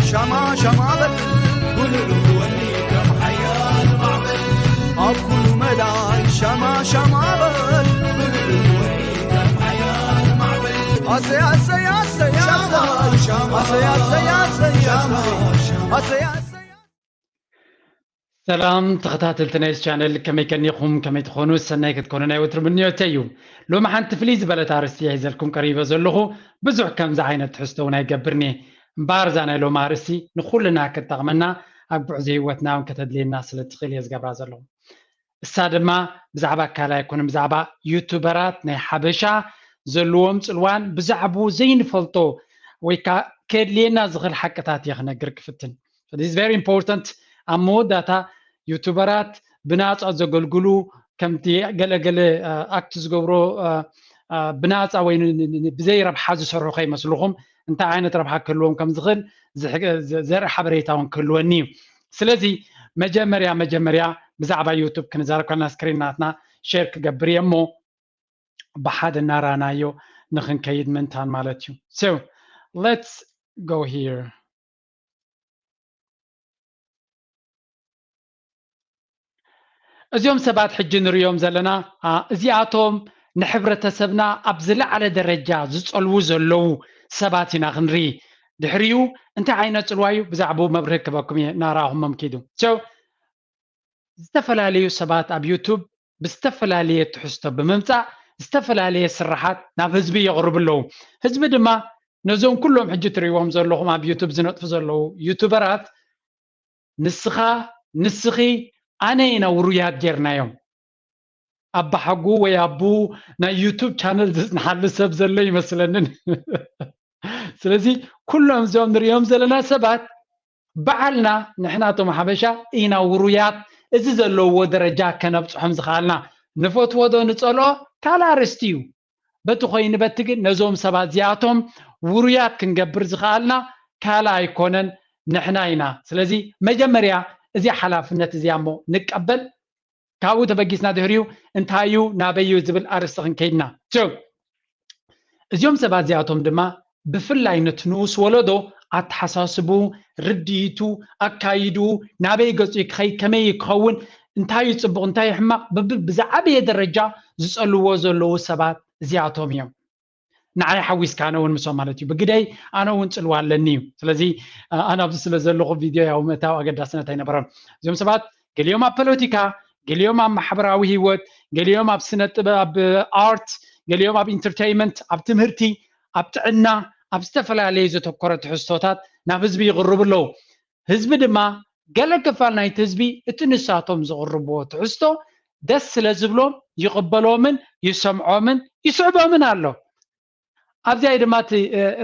ሻማ ሻማ በል ጉልል ወኒ ከም ሓያል ማዕበል ኣብ ኩሉ መዳይ ሻማ ሻማ በል ጉልል ወኒ ከም ሓያል ማዕበል ኣሰይ ኣሰይ ኣሰይ ኣሰይ ኣሰይ ኣሰይ ኣሰይ ኣሰይ ኣሰይ ኣሰይ ሰላም ተኸታተልቲ ናይዚ ቻነል፣ ከመይ ቀኒኹም? ከመይ ትኾኑ? ሰናይ ክትኮኑ ናይ ወትሩ ምንዮተይ እዩ። ሎሚ ሓንቲ ፍልይ ዝበለት ኣርእስቲ እየ ሒዘልኩም ቀሪበ ዘለኹ። ብዙሕ ከምዚ ዓይነት ትሕዝቶ እውን ኣይገብርን እየ። እምበኣር እዛ ናይ ሎሚ ኣርእስቲ ንኹልና ክትጠቕመና፣ ኣብ ጉዕዞ ህይወትና እውን ከተድልየና ስለ ትኽእል እየ ዝገብራ ዘለኹ። እሳ ድማ ብዛዕባ ካልእ ኣይኮነን፣ ብዛዕባ ዩቱበራት ናይ ሓበሻ ዘለዎም ጽልዋን ብዛዕባኡ ዘይንፈልጦ ወይ ከዓ ከድልየና ዝኽእል ሓቅታት እየ ክነግር ክፍትን። This is very important። ኣብ መወዳእታ ዩቱበራት ብናፃ ዘገልግሉ ከምቲ ገለገለ ኣክት ዝገብሮ ብናፃ ወይ ብዘይ ረብሓ ዝሰርሑ ከይመስልኹም፣ እንታይ ዓይነት ረብሓ ክህልዎም ከም ዝኽእል ዘርኢ ሓበሬታ እውን ክህልወኒ እዩ። ስለዚ መጀመርያ መጀመርያ ብዛዕባ ዩቱብ ክንዛረብ ከለና ስክሪን ናትና ሼር ክገብር እየ እሞ ብሓደ እናራናዮ ንክንከይድ ምንታን ማለት እዩ። So let's go here። እዚኦም ሰባት ሕጂ ንሪኦም ዘለና እዚኣቶም ንሕብረተሰብና ኣብ ዝለዓለ ደረጃ ዝፀልዉ ዘለዉ ሰባት ኢና ክንርኢ። ድሕሪኡ እንታይ ዓይነት ፅልዋ እዩ? ብዛዕባኡ መብርሂ ክበኩም እየ እናረኣኹሞም ኪዱ። So ዝተፈላለዩ ሰባት ኣብ ዩቱብ ብዝተፈላለየ ትሕዝቶ ብምምፃእ ዝተፈላለየ ስራሓት ናብ ህዝቢ የቕርቡ ኣለዉ። ህዝቢ ድማ ነዞም ኩሎም ሕጂ ትሪእዎም ዘለኹም ኣብ ዩቱብ ዝነጥፉ ዘለዉ ዩቱበራት ንስኻ ንስኺ ኣነ ኢና ውሩያት ጌርናዮም። ኣባሓጉ ወይ ኣቡ ናይ ዩቱብ ቻነል ዝፅንሓሉ ሰብ ዘሎ ይመስለንን። ስለዚ ኩሎም እዚኦም ንሪኦም ዘለና ሰባት ባዕልና ንሕና እቶም ሓበሻ ኢና ውሩያት እዚ ዘለውዎ ደረጃ ከነብፅሖም ዝኸኣልና። ንፈትዎ ዶ ንፀልኦ ካልእ ኣርእስቲ እዩ። በቲ ኮይኑ በቲ ግን ነዞም ሰባት እዚኣቶም ውሩያት ክንገብር ዝኸኣልና ካልእ ኣይኮነን ንሕና ኢና። ስለዚ መጀመርያ እዚ ሓላፍነት እዚኣ እሞ ንቀበል። ካብኡ ተበጊስና ድሕሪኡ እንታይ እዩ ናበይ እዩ ዝብል ኣርእስቲ ክንከይድና። እዚኦም ሰባት እዚኣቶም ድማ ብፍላይ ነቲ ንኡስ ወለዶ ኣተሓሳስቡ፣ ርድኢቱ፣ ኣካይድኡ ናበይ ገፁ ክኸይድ፣ ከመይ ክኸውን፣ እንታይ እዩ ፅቡቕ እንታይ እዩ ሕማቕ ብዝዓበየ ደረጃ ዝፀልዎ ዘለዉ ሰባት እዚኣቶም እዮም። ንዓይ ሓዊስካ ኣነ እውን ምሶም ማለት እዩ። ብግደይ ኣነ እውን ፅልዋ ኣለኒ እዩ። ስለዚ ኣነ ኣብዚ ስለ ዘለኹ ቪድዮ ያው ምእታው ኣገዳስነት ኣይነበሮን። እዚኦም ሰባት ገሊኦም ኣብ ፖለቲካ፣ ገሊኦም ኣብ ማሕበራዊ ህይወት፣ ገሊኦም ኣብ ስነ ጥበብ፣ ኣብ ኣርት፣ ገሊኦም ኣብ ኢንተርቴይንመንት፣ ኣብ ትምህርቲ፣ ኣብ ጥዕና፣ ኣብ ዝተፈላለዩ ዘተኮረ ትሕዝቶታት ናብ ህዝቢ ይቕርቡ ኣለዉ። ህዝቢ ድማ ገለ ክፋል ናይቲ ህዝቢ እቲ ንሳቶም ዝቕርብዎ ትሕዝቶ ደስ ስለ ዝብሎም ይቕበሎምን ይሰምዖምን ይስዕቦምን ኣሎ። ኣብዚኣ እዩ ድማ እቲ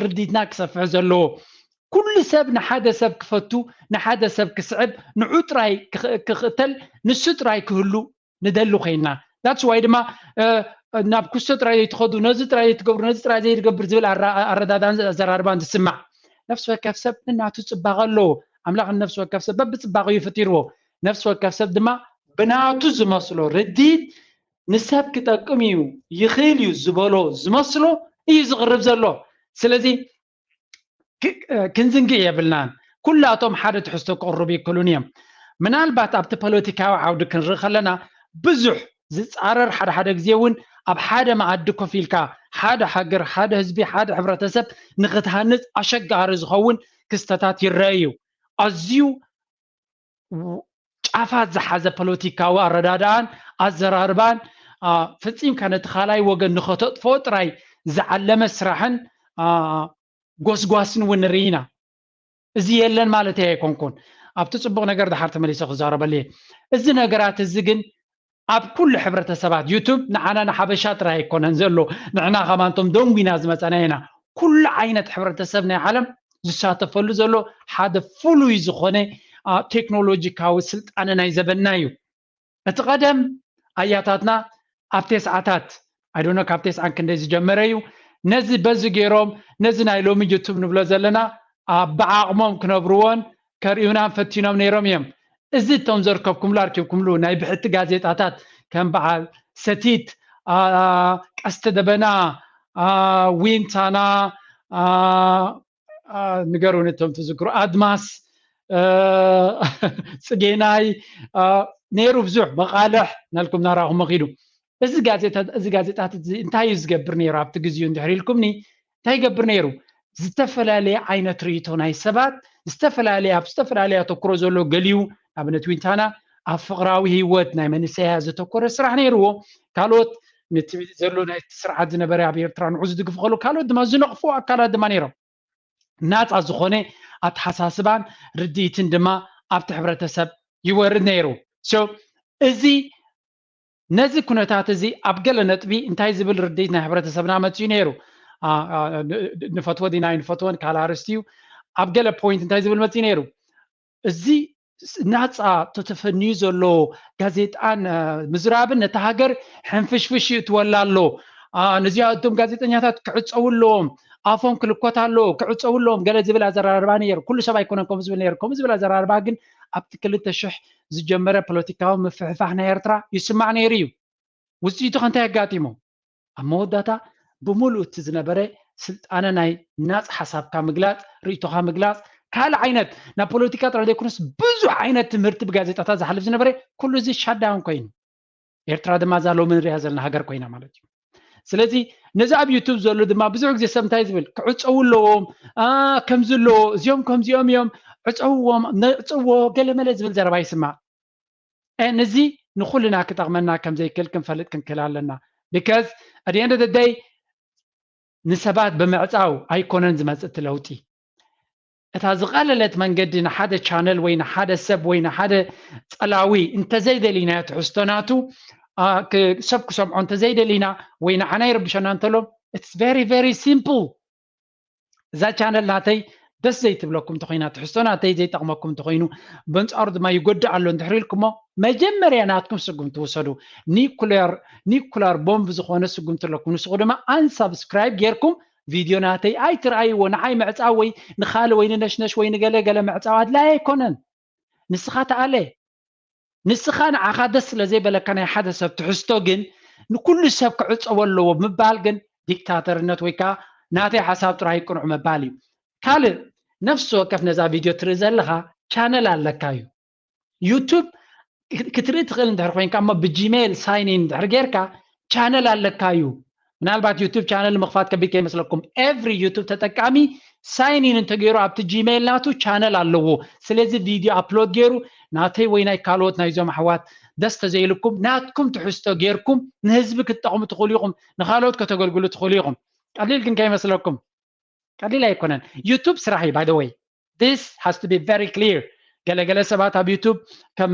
ርዲትና ክሰፍሕ ዘለዎ። ኩሉ ሰብ ንሓደ ሰብ ክፈቱ፣ ንሓደ ሰብ ክስዕብ፣ ንዑ ጥራይ ክኽተል፣ ንሱ ጥራይ ክህሉ ንደሊ ኮይና። That's why ድማ ናብ ኩስቶ ጥራይ ዘይትኸዱ፣ ነዚ ጥራይ ዘይትገብሩ፣ ነዚ ጥራይ ዘይትገብር ዝብል ኣረዳዳን ኣዘራርባን ዝስማዕ። ነፍሲ ወከፍ ሰብ ንናቱ ፅባቐ ኣለዎ። ኣምላኽ ንነፍሲ ወከፍ ሰብ በብፅባቐ እዩ ፈጢርዎ። ነፍሲ ወከፍ ሰብ ድማ ብናቱ ዝመስሎ ርዲት ንሰብ ክጠቅም እዩ ይኽእል እዩ ዝበሎ ዝመስሎ እዩ ዝቕርብ ዘሎ። ስለዚ ክንዝንግእ የብልናን። ኩላቶም ሓደ ትሕዝቶ ክቕርቡ ይክእሉን እዮም። ምናልባት ኣብቲ ፖለቲካዊ ዓውዲ ክንርኢ ከለና ብዙሕ ዝፃረር ሓደ ሓደ ግዜ እውን ኣብ ሓደ መኣዲ ኮፍ ኢልካ ሓደ ሃገር፣ ሓደ ህዝቢ፣ ሓደ ሕብረተሰብ ንክትሃንፅ ኣሸጋሪ ዝኸውን ክስተታት ይረአ እዩ። ኣዝዩ ጫፋት ዝሓዘ ፖለቲካዊ ኣረዳድኣን ኣዘራርባን ፈፂምካ ነቲ ካልኣይ ወገን ንኸተጥፍኦ ጥራይ ዝዓለመ ስራሕን ጎስጓስን እውን ንርኢ ኢና። እዚ የለን ማለት ኣይኮንኩን። ኣብቲ ፅቡቕ ነገር ድሓር ተመሊሰ ክዛረበሉ እየ። እዚ ነገራት እዚ ግን ኣብ ኩሉ ሕብረተሰባት ዩቱብ ንዓና ንሓበሻ ጥራይ ኣይኮነን ዘሎ፣ ንዕና ከማንቶም ደንጉና ዝመፀና ኢና። ኩሉ ዓይነት ሕብረተሰብ ናይ ዓለም ዝሳተፈሉ ዘሎ ሓደ ፍሉይ ዝኾነ ቴክኖሎጂካዊ ስልጣነ ናይ ዘበንና እዩ። እቲ ቀደም ኣያታትና ኣብ ተስዓታት ኣይዶኖ ካብ ተስዓን ክንደይ ዝጀመረ እዩ። ነዚ በዚ ገይሮም ነዚ ናይ ሎሚ ዩቱብ ንብሎ ዘለና ብዓቕሞም ክነብርዎን ከርእዩናን ፈቲኖም ነይሮም እዮም። እዚ እቶም ዘርከብኩምሉ ኣርኪብኩምሉ ናይ ብሕቲ ጋዜጣታት ከም በዓል ሰቲት፣ ቀስተ ደበና፣ ዊንታና፣ ንገሩኒ እቶም ትዝክሩ። ኣድማስ፣ ጽጌናይ፣ ነይሩ ብዙሕ መቓልሕ ናልኩም ናራኹም መኺዱ። እዚ ጋዜጣ እዚ ጋዜጣ እዚ እንታይ እዩ ዝገብር ነይሩ ኣብቲ ግዜኡ እንድሕር ኢልኩምኒ፣ እንታይ ይገብር ነይሩ? ዝተፈላለየ ዓይነት ርእይቶ ናይ ሰባት ዝተፈላለየ ኣብ ዝተፈላለየ ኣተኩሮ ዘሎ ገሊኡ ኣብነት ዊንታና ኣብ ፍቕራዊ ህይወት ናይ መንእሰያ ዘተኮረ ስራሕ ነይርዎ። ካልኦት ነቲ ዘሎ ናይ ስርዓት ዝነበረ ኣብ ኤርትራ ንዑ ዝድግፉ ከሉ ካልኦት ድማ ዝነቕፉ ኣካላት ድማ ነይሮም። ናፃ ዝኾነ ኣተሓሳስባን ርድኢትን ድማ ኣብቲ ሕብረተሰብ ይወርድ ነይሩ። So እዚ ነዚ ኩነታት እዚ ኣብ ገለ ነጥቢ እንታይ ዝብል ርድኢት ናይ ሕብረተሰብና መፅኡ ነይሩ? ንፈትዎ ዲና ኣይንፈትዎን ካልእ ኣርእስቲ እዩ። ኣብ ገለ point እንታይ ዝብል መፅኡ ነይሩ? እዚ ናፃ ተተፈንዩ ዘሎ ጋዜጣን ምዝራብን ነታ ሃገር ሕንፍሽፍሽ ይእትወላ ኣሎ። ነዚኣ እቶም ጋዜጠኛታት ክዕፀው ኣለዎም፣ ኣፎም ክልኮት ኣለዎ፣ ክዕፀው ኣለዎም ገለ ዝብል ኣዘራርባ ነይሩ። ኩሉ ሰብ ኣይኮነን ከምኡ ዝብል ነይሩ። ከምኡ ዝብል ኣዘራርባ ግን ኣብቲ ክልተ ሽሕ ዝጀመረ ፖለቲካዊ ምፍሕፋሕ ናይ ኤርትራ ይስማዕ ነይሩ እዩ። ውፅኢቱ ከ እንታይ ኣጋጢሙ? ኣብ መወዳእታ ብምሉእ እቲ ዝነበረ ስልጣነ ናይ ናፅ ሓሳብካ ምግላፅ፣ ርእይቶኻ ምግላፅ፣ ካልእ ዓይነት ናብ ፖለቲካ ጥራሕ ዘይኮነስ ብዙሕ ዓይነት ትምህርቲ ብጋዜጣታት ዝሓልፍ ዝነበረ ኩሉ እዚ shutdown ኮይኑ። ኤርትራ ድማ እዛ ሎሚ ንሪኣ ዘለና ሃገር ኮይና ማለት እዩ። ስለዚ ነዚ ኣብ ዩቱብ ዘሎ ድማ ብዙሕ ግዜ ሰብ እንታይ ዝብል ክዕፀው ኣለዎም፣ ከምዚ ኣለዎ፣ እዚኦም ከምዚኦም እዮም፣ ዕፀውዎም፣ ነዕፀዎ ገለመለ ዝብል ዘረባ ይስማዕ። ነዚ ንኩልና ክጠቕመና ከምዘይክእል ክንፈልጥ ክንክእል ኣለና። Because at the end of the day ንሰባት ብምዕፃው ኣይኮነን ዝመፅእ እቲ ለውጢ። እታ ዝቐለለት መንገዲ ንሓደ ቻነል ወይ ንሓደ ሰብ ወይ ንሓደ ፀላዊ እንተዘይደሊናዮ ትሕዝቶ ናቱ ሰብ ክሰምዖ እንተዘይደሊና ወይ ንዓና ይርብሸና እንተሎ it's very very simple። እዛ ቻነል ናተይ ደስ ዘይትብለኩም እንተኮይና ትሕዝቶ ናተይ ዘይጠቕመኩም እንተኮይኑ በንፃሩ ድማ ይጎድእ ኣሎ እንድሕር ኢልኩሞ መጀመርያ ናትኩም ስጉምቲ ውሰዱ። ኒኩለር ኒኩለር ቦምብ ዝኾነ ስጉምቲ ኣለኩም። ንስኹ ድማ unsubscribe ጌርኩም ቪድዮ ናተይ ኣይትርኣይዎ። ንዓይ ምዕፃው ወይ ንኻልእ ወይ ንነሽነሽ ወይ ንገለ ገለ ምዕፃው ኣድላይ ኣይኮነን። ንስኻ ተኣለ ንስኻ ንዓኻ ደስ ስለ ዘይበለካ ናይ ሓደ ሰብ ትሕዝቶ ግን ንኩሉ ሰብ ክዕፀዎ ኣለዎ ምባል ግን ዲክታተርነት ወይ ከዓ ናተይ ሓሳብ ጥራይ ቅኑዕ ምባል እዩ። ካልእ ነፍሲ ወከፍ ነዛ ቪድዮ ትርኢ ዘለኻ ቻነል ኣለካ እዩ። ዩቱብ ክትርኢ ትኽእል እንድሕር ኮይንካ እሞ ብጂሜል ሳይን ኢን እንድሕር ጌርካ ቻነል ኣለካ እዩ። ምናልባት ዩቱብ ቻነል ምኽፋት ከቢድ ከይመስለኩም። ኤቭሪ ዩቱብ ተጠቃሚ ሳይን ኢን እንተገይሩ ኣብቲ ጂሜል ናቱ ቻነል ኣለዎ። ስለዚ ቪድዮ ኣፕሎድ ገይሩ ናተይ ወይ ናይ ካልኦት ናይዞም ኣሕዋት ደስ ተዘይልኩም ናትኩም ትሕዝቶ ጌርኩም ንህዝቢ ክትጠቕሙ ትኽእሉ ኢኹም፣ ንኻልኦት ከተገልግሉ ትኽእሉ ኢኹም። ቀሊል ግን ከይመስለኩም። ቀሊል ኣይኮነን። ዩቱብ ስራሕ እዩ by the way. This has to be very clear. ገለገለ ሰባት ኣብ ዩቱብ ከም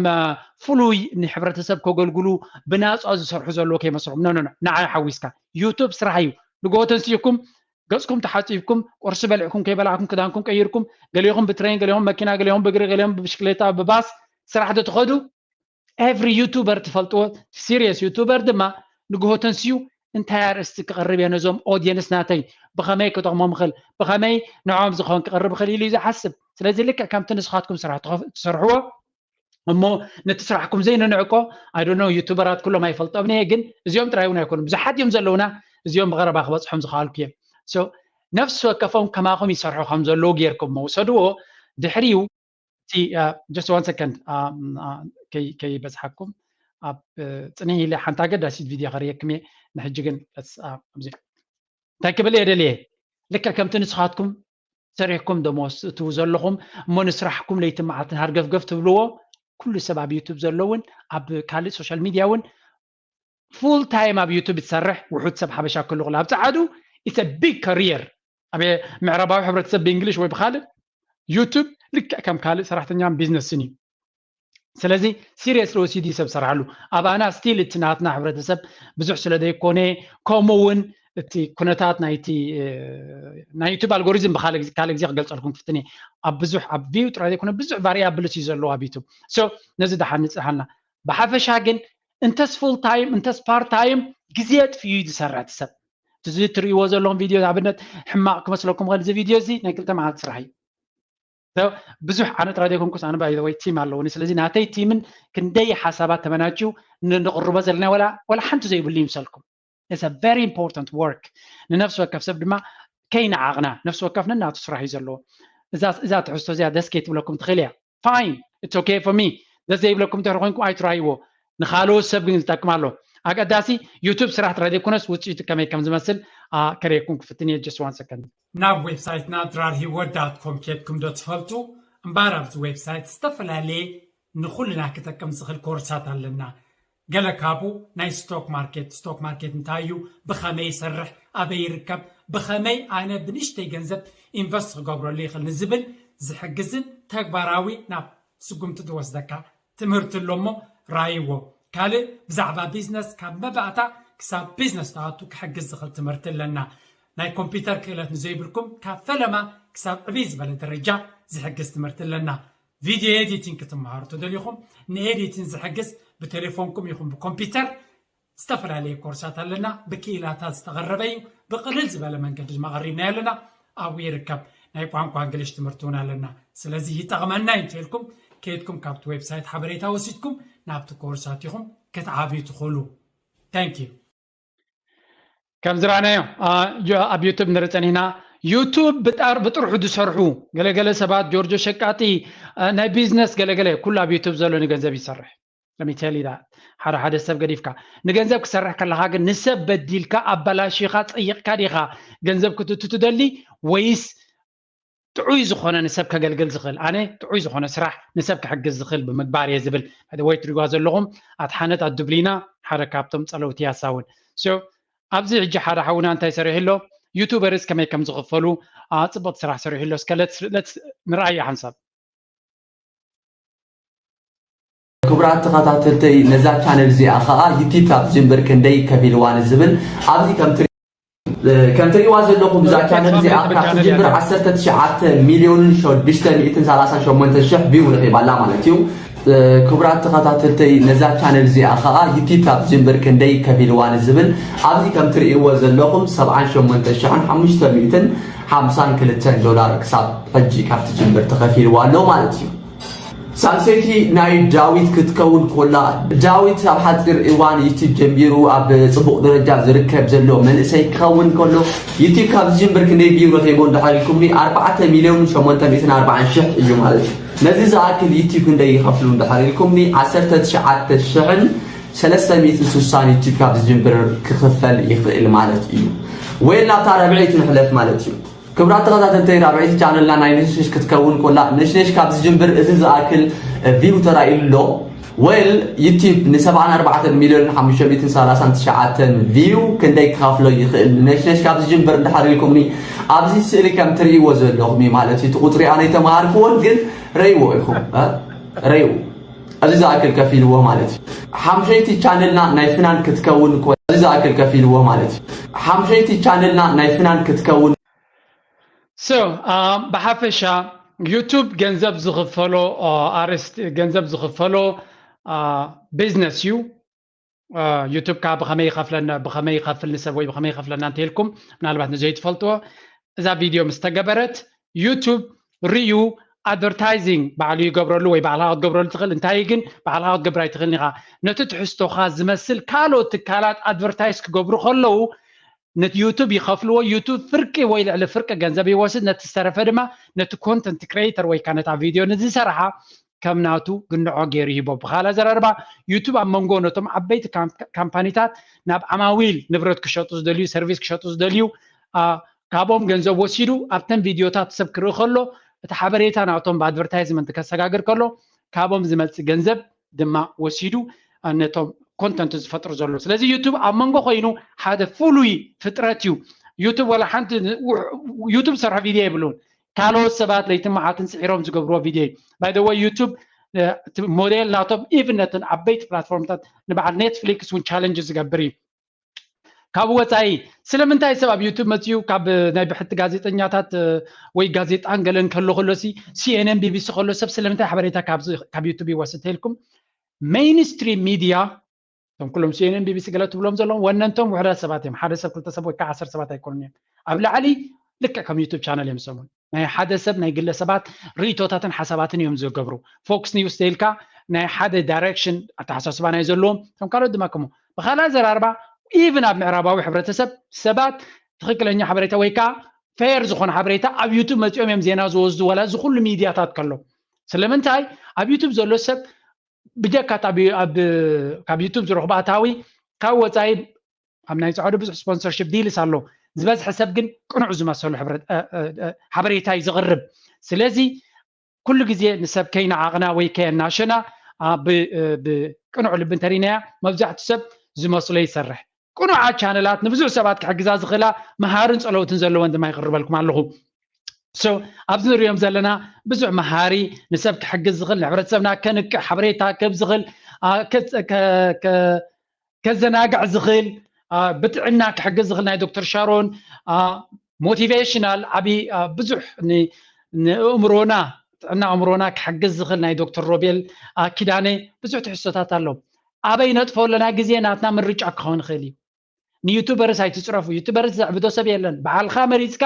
ፍሉይ ንሕብረተሰብ ከገልግሉ ብናፃ ዝሰርሑ ዘለዎ ከይመስሎም። ኖ ኖ ንዓይ ሓዊስካ ዩቱብ ስራሕ እዩ። ንጎሆ ተንሲእኩም ገፅኩም ተሓፂብኩም ቁርሲ በሊዕኩም ከይበላዕኩም ክዳንኩም ቀይርኩም ገሊኹም ብትሬን ገሊኹም መኪና ገሊኹም ብእግሪ ገሊኹም ብብሽክሌታ ብባስ ስራሕ ዶ ትኸዱ? ኤቭሪ ዩቱበር ትፈልጥዎ ሲሪየስ ዩቱበር ድማ ንግሆ ተንስዩ እንታይ ኣርእስቲ ክቕርብ እየ ነዞም ኦድየንስ ናተይ ብኸመይ ክጠቕሞም ይኽእል ብኸመይ ንዕኦም ዝኸውን ክቕርብ ይኽእል ኢሉ እዩ ዝሓስብ። ስለዚ ልክዕ ከምቲ ንስኻትኩም ስራሕ ትኸፍ- ትሰርሕዎ እሞ ነቲ ስራሕኩም ዘይንንዕቆ ኣይዶኖ ዩቱበራት ኩሎም ኣይፈልጦምን እየ ግን እዚኦም ጥራይ እውን ኣይኮኑን ብዙሓት እዮም ዘለውና። እዚኦም ብቐረባ ክበፅሖም ዝኸኣልኩ እዮም። So ነፍሲ ወከፎም ከማኹም ይሰርሑ ከም ዘለዉ ጌርኩም መውሰድዎ። ድሕሪኡ እቲ just one second ከይበዝሓኩም ኣብ ፅንሕ ኢለ ሓንቲ ኣገዳሲት ቪድዮ ከርእየኩም እየ። ንሕጂ ግን እንታይ ክብል እየ ደልየ ልክዕ ከምቲ ንስኻትኩም ሰሪሕኩም ደሞዝ እትው ዘለኹም እሞ ንስራሕኩም ለይቲ መዓልትን ሃርገፍገፍ ትብልዎ ኩሉ ሰብ ኣብ ዩቱብ ዘሎ እውን ኣብ ካልእ ሶሻል ሚድያ እውን ፉል ታይም ኣብ ዩቱብ ትሰርሕ ውሑድ ሰብ ሓበሻ ክልኹል ኣብ ፀዓዱ it's a big career ኣብ ምዕራባዊ ሕብረተሰብ ብእንግሊሽ ወይ ብካልእ ዩቱብ ልክዕ ከም ካልእ ሰራሕተኛን ቢዝነስን እዩ። ስለዚ ሲሪየስሊ ወሲዱ እዩ ሰብ ዝሰርሓሉ። ኣባና ስቲል እቲ ናትና ሕብረተሰብ ብዙሕ ስለ ዘይኮነ ከምኡ እውን እቲ ኩነታት ናይቲ ናይ ዩቱብ ኣልጎሪዝም ብካልእ ካልእ ግዜ ክገልፀልኩም ክፍትን እየ። ኣብ ብዙሕ ኣብ ቪው ጥራይ ዘይኮነ ብዙሕ ቫሪያብልስ እዩ ዘለዎ ኣብ ዩቱብ። So ነዚ ደሓን ንፅንሓልና። ብሓፈሻ ግን እንተስ ፉል ታይም እንተስ ፓርት ታይም ግዜ የጥፍዩ እዩ ዝሰርሕ እቲ ሰብ። እዚ እትርእይዎ ዘለኹም ቪድዮ ንኣብነት ሕማቕ ክመስለኩም ይኽእል። እዚ ቪድዮ እዚ ናይ ክልተ መዓልቲ ስራሕ እዩ። ብዙሕ ኣነ ጥራይ ዘይኮንኩስ ኣነ ባይ ወይ ቲም ኣለውኒ። ስለዚ ናተይ ቲምን ክንደይ ሓሳባት ተመናጭው ንቕርቦ ዘለና ወላ ሓንቲ ዘይብሉ ይምሰልኩም። It's a very important work። ንነፍሲ ወከፍ ሰብ ድማ ከይነዓቕና፣ ነፍሲ ወከፍ ነናቱ ስራሕ እዩ ዘለዎ። እዛ እዛ ትሕዝቶ እዚኣ ደስ ከይትብለኩም ትኽእል እያ። Fine, it's okay for me። ደስ ዘይብለኩም እንተኾይንኩም ኣይትራይዎ። ንኻልኦት ሰብ ግን ዝጠቅም ኣሎ። ኣገዳሲ ዩቱብ ስራሕ ጥራይ ዘይኮነስ ውፅኢቱ ከመይ ከም ዝመስል ከርእየኩም ክፍትን እየ። Just one second። ናብ ዌብሳይትና ድራር ሂወት ዳት ኮም ኬድኩም ዶ ትፈልጡ? እምበኣር ኣብዚ ዌብሳይት ዝተፈላለየ ንኹልና ክጠቅም ዝኽእል ኮርሳት ኣለና። ገለ ካብኡ ናይ ስቶክ ማርኬት፣ ስቶክ ማርኬት እንታይ እዩ፣ ብኸመይ ይሰርሕ፣ ኣበይ ይርከብ፣ ብኸመይ ኣነ ብንእሽተይ ገንዘብ ኢንቨስት ክገብረሉ ይኽእል ንዝብል ዝሕግዝን ተግባራዊ ናብ ስጉምቲ ዝወስደካ ትምህርቲ ኣሎ እሞ ራይዎ። ካልእ ብዛዕባ ቢዝነስ ካብ መባእታ ክሳብ ቢዝነስ ትኣቱ ክሕግዝ ዝኽእል ትምህርቲ ኣለና። ናይ ኮምፒውተር ክእለት ንዘይብልኩም ካብ ፈለማ ክሳብ ዕብይ ዝበለ ደረጃ ዝሕግዝ ትምህርቲ ኣለና። ቪድዮ ኤዲቲንግ ክትመሃሩ ተደሊኹም ንኤዲቲንግ ዝሕግዝ ብቴሌፎንኩም ይኹን ብኮምፒውተር ዝተፈላለየ ኮርሳት ኣለና። ብክኢላታት ዝተቐረበ እዩ። ብቕልል ዝበለ መንገዲ ድማ ቀሪብና ኣለና። ኣብኡ ይርከብ። ናይ ቋንቋ እንግሊሽ ትምህርቲ እውን ኣለና። ስለዚ ይጠቕመና እዩ እንተልኩም ከይድኩም ካብቲ ዌብሳይት ሓበሬታ ወሲድኩም ናብቲ ኮርሳት ኢኹም ክትዓብዩ ትኽእሉ። Thank you። ከም ዝረኣናዮ ኣብ ዩቱብ ንርኢ ጸኒሕና። ዩቱብ ብጣር ብጥርሑ ዝሰርሑ ገለገለ ሰባት ጆርጆ ሸቃጢ ናይ ቢዝነስ ገለገለ ኩሉ ኣብ ዩቱብ ዘሎ ንገንዘብ ይሰርሕ። ለሚቴሊ ሓደ ሓደ ሰብ ገዲፍካ ንገንዘብ ክሰርሕ ከለካ ግን ንሰብ በዲልካ ኣበላሺካ ጸይቕካ ዲኻ ገንዘብ ክትእቱ ትደሊ ወይስ ጥዑይ ዝኾነ ንሰብ ከገልግል ዝኽእል ኣነ ጥዑይ ዝኾነ ስራሕ ንሰብ ክሕግዝ ዝኽእል ብምግባር እየ ዝብል ወይ ትሪጓ ዘለኹም ኣትሓነት ኣዱብሊና ሓደ ካብቶም ጸለውቲ ያሳውን። ኣብዚ ሕጂ ሓደ ሓውና እንታይ ሰሪሑ ኣሎ? ዩቱበርስ ከመይ ከም ዝኽፈሉ ጽብቕቲ ስራሕ ሰሪሑ ኣሎ። እስከ ንርኣያ ሓንሳብ። ክቡራት ተኸታተልተይ ነዛ ቻነል እዚኣ ከዓ ዩቲብ ካብ ዝጅምር ክንደይ ከፊልዋ ንዝብል ኣብዚ ከም ትሪ- ከም ትሪእዋ ዘለኹም እዛ ቻነል እዚኣ ካብ ትጅምር ዓሰርተ ትሽዓተ ሚልዮንን ሽዱሽተ ሚእትን ሰላሳን ሸሞንተ ሽሕ ቪው ረኺባላ ማለት እዩ። ክቡራት ተኸታተልተይ ነዛ ቻነል እዚኣ ከዓ ዩቲብ ካብ ዝጅምር ክንደይ ከፊልዋ ንዝብል ኣብዚ ከም ትሪእዎ ዘለኹም ሰብዓን ሸሞንተ ሽሕን ሓሙሽተ ሚእትን ሓምሳን ክልተን ዶላር ክሳብ ሕጂ ካብ ትጅምር ተኸፊልዋ ኣሎ ማለት እዩ። ሳልሰይቲ ናይ ዳዊት ክትከውን ኮላ ዳዊት ኣብ ሓፂር እዋን ዩቲብ ጀሚሩ ኣብ ፅቡቕ ደረጃ ዝርከብ ዘሎ መንእሰይ ክኸውን ከሎ ዩቲብ ካብ ዝጅምር ክንደይ ቪው ረኺቡ እንድሕር ኢልኩምኒ ኣርባዕተ ሚልዮን ሸሞንተ ሚእትን ኣርባዓን ሽሕ እዩ ማለት እዩ። ነዚ ዝኣክል ዩቲብ ክንደይ ይኸፍሉ እንድሕር ኢልኩምኒ ዓሰርተ ትሽዓተ ሽሕን ሰለስተ ሚእትን ስሳን ዩቲብ ካብ ዝጅምር ክኽፈል ይኽእል ማለት እዩ። ወይ ናብታ ረብዒት ንሕለፍ ማለት እዩ። ክብራት ተኸታተልተይ ራብዐይቲ ቻነልና ናይ ነሽነሽ ክትከውን ኮላ ነሽነሽ ካብ ዝጅምር እዚ ዝኣክል ቪው ተራኢሉ ኣሎ። ዌል ዩቲብ ን74 ሚልዮን ሓሙሽተ ሚእትን ሰላሳን ትሽዓተን ቪው ክንደይ ክኸፍሎ ይኽእል ነሽነሽ ካብ ዝጅምር እንድሕር ኢልኩምኒ ኣብዚ ስእሊ ከም ትርእይዎ ዘለኹም እዩ ማለት እዩ። እቲ ቁፅሪ ኣነ ኣይተምሃርክዎን ግን ረይዎ ኢኹም ረይዎ እዚ ዝኣክል ከፊልዎ ማለት እዩ። ሓምሸይቲ ቻነልና ናይ ፍናን ክትከውን ኮላ እዚ ዝኣክል ከፊልዎ ማለት እዩ። ሓምሸይቲ ቻነልና ናይ ፍናን ክትከውን So ብሓፈሻ ዩቱብ ገንዘብ ዝኽፈሎ ኣርስቲ ገንዘብ ዝኽፈሎ ቢዝነስ እዩ። ዩቱብ ከዓ ብኸመይ ይኸፍለና ብኸመይ ይኸፍል ንሰብ ወይ ብኸመይ ይኸፍለና እንተኢልኩም ምናልባት ንዘይትፈልጥዎ እዛ ቪድዮ ምስ ተገበረት ዩቱብ ርዩ ኣድቨርታይዚንግ ባዕሉ ይገብረሉ ወይ ባዕልኻ ክትገብረሉ ትኽእል። እንታይ ግን ባዕልኻ ክትገብር ኣይትኽእልን ኢኻ። ነቲ ትሕዝቶኻ ዝመስል ካልኦት ትካላት ኣድቨርታይዝ ክገብሩ ከለዉ ዩቱብ ይኸፍልዎ። ዩቱብ ፍርቂ ወይ ልዕሊ ፍርቂ ገንዘብ ይወስድ። ነቲ ዝተረፈ ድማ ነቲ ኮንተንት ክሬተር ወይ ከዓ ነታ ቪድዮ ንዝሰረሓ ከም ናቱ ግንዖ ገይሩ ይህቦ። ብኻልእ ኣዘራርባ ዩቱብ ኣብ መንጎ ነቶም ዓበይቲ ካምፓኒታት ናብ ዓማዊል ንብረት ክሸጡ ዝደልዩ ሰርቪስ ክሸጡ ዝደልዩ ካብኦም ገንዘብ ወሲዱ ኣብተን ቪድዮታት ሰብ ክርኢ ከሎ እቲ ሓበሬታ ናቶም ብኣድቨርታይዝመንት ከሰጋግር ከሎ ካብኦም ዝመፅእ ገንዘብ ድማ ወሲዱ ነቶም ኮንተንት ዝፈጥሩ ዘሎ። ስለዚ ዩቱብ ኣብ መንጎ ኮይኑ ሓደ ፍሉይ ፍጥረት እዩ። ዩቱብ ወላ ሓንቲ ዩቱብ ዝሰርሖ ቪድዮ የብሉን። ካልኦት ሰባት ለይትን መዓልትን ስዒሮም ዝገብርዎ ቪድዮ እዩ። By the way ዩቱብ ሞዴል ናቶም ኢቭን ነትን ዓበይቲ ፕላትፎርምታት ንበዓል ኔትፍሊክስ እውን ቻለንጅ ዝገብር እዩ። ካብኡ ወፃኢ ስለምንታይ ሰብ ኣብ ዩቱብ መፅኡ ካብ ናይ ብሕቲ ጋዜጠኛታት ወይ ጋዜጣን ገለን ከሎ ከሎ ሲ ሲኤንኤን ቢቢሲ ከሎ ሰብ ስለምንታይ ሓበሬታ ካብ ዩቱብ ይወስድ ተልኩም ሜይንስትሪም ሚድያ እቶም ኩሎም ሲኤንኤን ቢቢሲ ገለ ትብሎም ዘለዎም ወነንቶም ውሕዳት ሰባት እዮም። ሓደ ሰብ ክልተ ሰብ ወይ ከዓ ዓሰርተ ሰባት ኣይኮኑን እዮም። ኣብ ላዕሊ ልክዕ ከም ዩቱብ ቻነል እዮም ዝሰሙ ናይ ሓደ ሰብ ናይ ግለሰባት ርእቶታትን ሓሳባትን እዮም ዘገብሩ። ፎክስ ኒውስ ተይልካ ናይ ሓደ ዳይሬክሽን ኣተሓሳስባ ናይ ዘለዎም እቶም ካልኦት ድማ ከምኡ። ብካልእ ኣዘራርባ ኢቭን ኣብ ምዕራባዊ ሕብረተሰብ ሰባት ትኽክለኛ ሓበሬታ ወይ ከዓ ፌር ዝኾነ ሓበሬታ ኣብ ዩቱብ መፂኦም እዮም ዜና ዝወስዱ፣ ዋላ እዚ ኩሉ ሚድያታት ከሎ። ስለምንታይ? ኣብ ዩቱብ ዘሎ ሰብ ብጀካ ካብ ዩ- ኣብ- ካብ ዩቱብ ዝረኽቦ ኣታዊ ካብ ወፃኢ ኣብ ናይ ፃዕዱ ብዙሕ ስፖንሰርሽፕ ዲልስ ኣሎ። ዝበዝሐ ሰብ ግን ቅኑዕ ዝመሰሉ ሕብረ- እ- እ- እ- ሓበሬታ እዩ ዘቕርብ። ስለዚ ኩሉ ግዜ ንሰብ ከይነዓቕና ወይ ከየናሸና ብ- እ- ብቅኑዕ ልቢ እንተሪናያ መብዛሕቱ ሰብ ዝመስሎ ይሰርሕ። ቅኑዓት ቻነላት ንብዙሕ ሰባት ክሕግዛ ዝኽእላ መሃርን ጸለውትን ዘለወን ድማ ይቕርበልኩም ኣለኹ። So ኣብዚ ንሪኦም ዘለና ብዙሕ መሃሪ ንሰብ ክሕግዝ ዝኽእል ንሕብረተሰብና ከንቅሕ ሓበሬታ ክህብ ዝኽእል አ፣ ከ- ከ- ከ- ከዘናግዕ ዝኽእል አ፣ ብጥዕና ክሕግዝ ዝኽእል ናይ ዶክተር ሻሮን አ፣ ሞቲቬሽናል ዓብዪ አ፣ ብዙሕ ን- ንእምሮና ጥዕና ኣእምሮና ክሕግዝ ዝኽእል ናይ ዶክተር ሮቤል አ፣ ኪዳነ ብዙሕ ትሕዝቶታት ኣሎ። ኣበይ ነጥፎ ኣለና? ግዜ ናትና ምርጫ ክኸውን ይኽእል እዩ። ንዩቱበርስ ኣይትፅረፉ። ዩቱበርስ ዘዕብዶ ሰብ የለን። ባዕልኻ መሪፅካ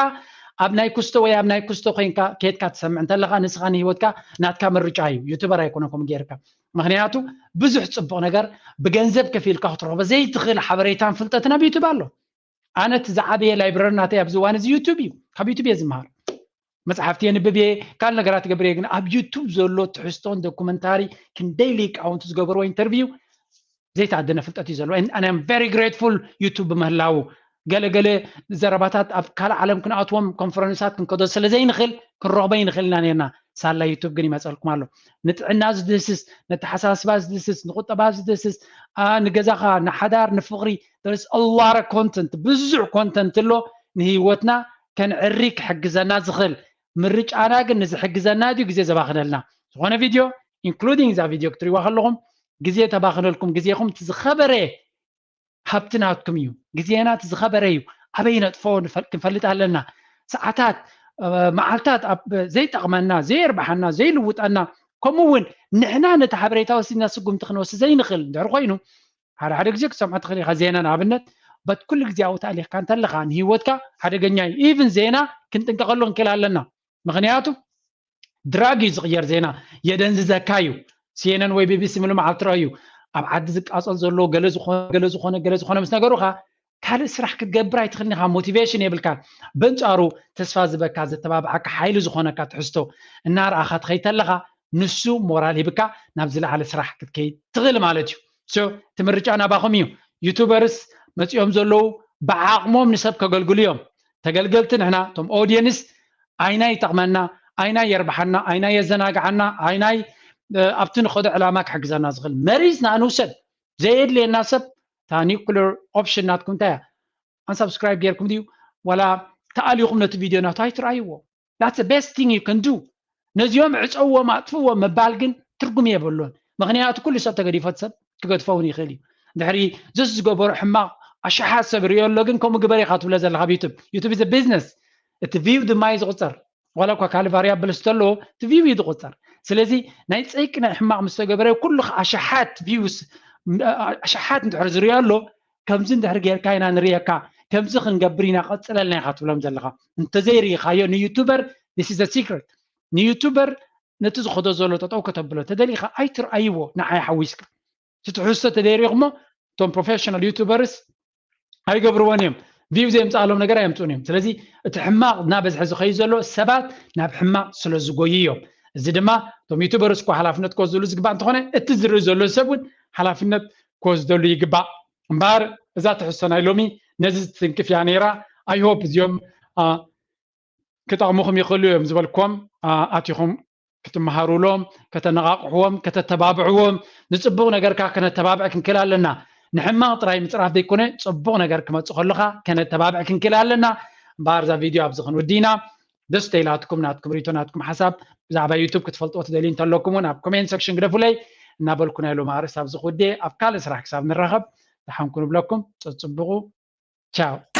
ኣብ ናይ ኩስቶ ወይ ኣብ ናይ ኩስቶ ኮይንካ ከድካ ትሰምዕ እንተለኻ ንስኻ ንህይወትካ ናትካ ምርጫ እዩ። ዩቱበር ኣይኮነ ከምኡ ጌርካ። ምክንያቱ ብዙሕ ፅቡቕ ነገር ብገንዘብ ከፊልካ ክትረኽቦ ዘይትኽእል ሓበሬታን ፍልጠትን ኣብ ዩቱብ ኣሎ። ኣነ እቲ ዝዓበየ ላይብረሪ ናተይ ኣብዚ እዋን እዚ ዩቱብ እዩ። ካብ ዩቱብ እየ ዝመሃር። መፅሓፍቲ የንብብ እየ፣ ካልእ ነገራት ይገብር እየ። ግን ኣብ ዩቱብ ዘሎ ትሕዝቶን ዶኩመንታሪ ክንደይ ሊቃውንቲ ዝገበርዎ ኢንተርቪው ዘይተኣደነ ፍልጠት እዩ ዘለዎ። And I'm very grateful ዩቱብ ብምህላው። ገለገለ ዘረባታት ኣብ ካልእ ዓለም ክንኣትዎም ኮንፈረንሳት ክንከዶ ስለ ዘይንኽእል ክንረኽቦ ይንኽእል ኢና ነርና። ሳላ ዩቱብ ግን ይመፀልኩም ኣሎ። ንጥዕና ዝድህስስ፣ ነተሓሳስባ ዝድህስስ፣ ንቁጠባ ዝድህስስ፣ አ፣ ንገዛኻ፣ ንሓዳር፣ ንፍቕሪ there is a lot of content፣ ብዙሕ ኮንተንት ኣሎ ንህይወትና ከንዕሪ ክሕግዘና ዝኽእል። ምርጫና ግን ንዝሕግዘና ድዩ ግዜ ዘባኽነልና? ዝኾነ ቪድዮ including እዛ ቪድዮ ክትሪዋ ከለኹም ግዜ ተባኽነልኩም ግዜኹም እቲ ዝኸበረ ሃብቲ ናትኩም እዩ። ግዜና እቲ ዝኸበረ እዩ። ኣበይ ነጥፎ ንፈል- ክንፈልጥ ኣለና። ሰዓታት እ፣ መዓልታት ኣብ ዘይጠቕመና ዘይርብሓና ዘይልውጠና ከምኡ እውን ንሕና ነቲ ሓበሬታ ወሲድና ስጉምቲ ክንወስድ ዘይንኽእል እንድሕር ኮይኑ ሓደ ሓደ ግዜ ክትሰምዖ ትኽእል ኢኻ። ዜና ንኣብነት በት ኩሉ ግዜ ኣብኡ ተኣሊኽካ እንተለኻ ንህይወትካ ሓደገኛ እዩ። ኢቭን ዜና ክንጥንቀቐሉ ክንክእል ኣለና። ምክንያቱ ድራግ እዩ ዝቕየር ዜና፣ የደንዝዘካ እዩ። ሲኤንኤን ወይ ቢቢሲ ምሉ መዓልቲ ትረኣዩ ኣብ ዓዲ ዝቃፀል ዘሎ ገለ ዝኾነ ገለ ዝኾነ ገለ ዝኾነ ምስ ነገሩኻ ካልእ ስራሕ ክትገብር ኣይትኽእልን ኢኻ። ሞቲቬሽን የብልካ። በንፃሩ ተስፋ ዝበካ ዘተባብዓካ ሓይሊ ዝኾነካ ትሕዝቶ እናረኣኻ ትኸይድ ተለኻ ንሱ ሞራል ሂብካ ናብ ዝለዓለ ስራሕ ክትከይድ ትኽእል ማለት እዩ። So እቲ ምርጫ ናባኹም እዩ። ዩቱበርስ መፂኦም ዘለዉ ብዓቕሞም ንሰብ ከገልግሉ እዮም። ተገልገልቲ ንሕና እቶም ኦዲየንስ ኣይናይ ይጠቕመና፣ ኣይናይ የርብሓና፣ ኣይናይ የዘናግዓና፣ ኣይናይ እ፣ ኣብቲ ንኸዶ ዕላማ ክሕግዘና ዝኽእል መሪፅና ንውሰድ። ዘየድልየና ሰብ እታ ኒኩለር ኦፕሽን ናትኩም እንታይ እያ? ኣንሳብስክራይብ ጌርኩም ድዩ ዋላ ተኣሊኹም ነቲ ቪድዮ ናቱ ኣይትረኣይዎ። That's the best thing you can do። ነዚኦም ዕፀዎም ኣጥፍዎም ምባል ግን ትርጉም የብሉን። ምክንያቱ ኩሉ ሰብ ተገዲፎት ሰብ ክገድፎ እውን ይኽእል እዩ። ድሕሪ ዘስ ዝገበሩ ሕማቕ ኣሽሓት ሰብ ሪኦ ኣሎ ግን ከምኡ ግበር ኢኻ ትብሎ ዘለኻ ኣብ ዩቱብ። ዩቱብ is a business። እቲ ቪው ድማ እዩ ዝቁፀር። ዋላ እኳ ካልእ ቫሪያብል ዝተለዎ እቲ ቪው እዩ ዝቁፀር። ስለዚ ናይ ፀይቂ ናይ ሕማቕ ምስ ተገበረ ኩሉ ኣሽሓት ቪውስ ኣሽሓት እንድሕር ዝሪኦ ኣሎ ከምዚ እንድሕር ጌርካ ኢና ንሪእካ ከምዚ ክንገብር ኢና ቀፅለልና ኢኻ ትብሎም ዘለኻ። እንተዘይርኢኻዮ ንዩቱበር this is a secret። ንዩቱበር ነቲ ዝኸዶ ዘሎ ጠጠው ከተብሎ ተደሊኻ ኣይትርኣይዎ ንዓይ ሓዊስካ። እቲ ትሕዝቶ ተደይሪኹሞ እቶም ፕሮፌሽናል ዩቱበርስ ኣይገብርዎን እዮም። ቪው ዘምፅኣሎም ነገር ኣየምፅኡን እዮም። ስለዚ እቲ ሕማቕ እናበዝሐ ዝኸይድ ዘሎ ሰባት ናብ ሕማቕ ስለ ዝጎዩ እዮም። እዚ ድማ እቶም ዩቱበርስ እኮ ሓላፍነት ክወስድሉ ዝግባእ እንተኾነ እቲ ዝርኢ ዘሎ ሰብ እውን ሓላፍነት ክወስደሉ ይግባእ። እምበኣር እዛ ትሕዝቶ ናይ ሎሚ ነዚ ትንክፍ እያ ነይራ። I hope እዚኦም አ፣ ክጠቕሙኹም ይኽእሉ እዮም ዝበልኩም አ፣ ኣቲኹም ክትመሃሩሎም፣ ከተነቓቕሕዎም፣ ከተተባብዕዎም። ንፅቡቕ ነገርካ ከነተባብዕ ክንክእል ኣለና። ንሕማቕ ጥራይ ምፅራፍ ዘይኮነ ፅቡቕ ነገር ክመፅእ ከለኻ ከነተባብዕ ክንክእል ኣለና። እምበኣር እዛ ቪድዮ ኣብዚ ክንውዲ ኢና። ደስ ተይላትኩም ናትኩም ሪቶ ናትኩም ሓሳብ ብዛዕባ ዩቱብ ክትፈልጥዎ ትደልዩ እንተለኩም እውን ኣብ ኮሜንት ሰክሽን ግደፉለይ እናበልኩ ናይ ሎሚ ኣርእስቲ ኣብዚ ክውዴ ኣብ ካልእ ስራሕ ክሳብ ንራኸብ ደሓንኩ ንብለኩም። ፀፅብቑ። ቻው።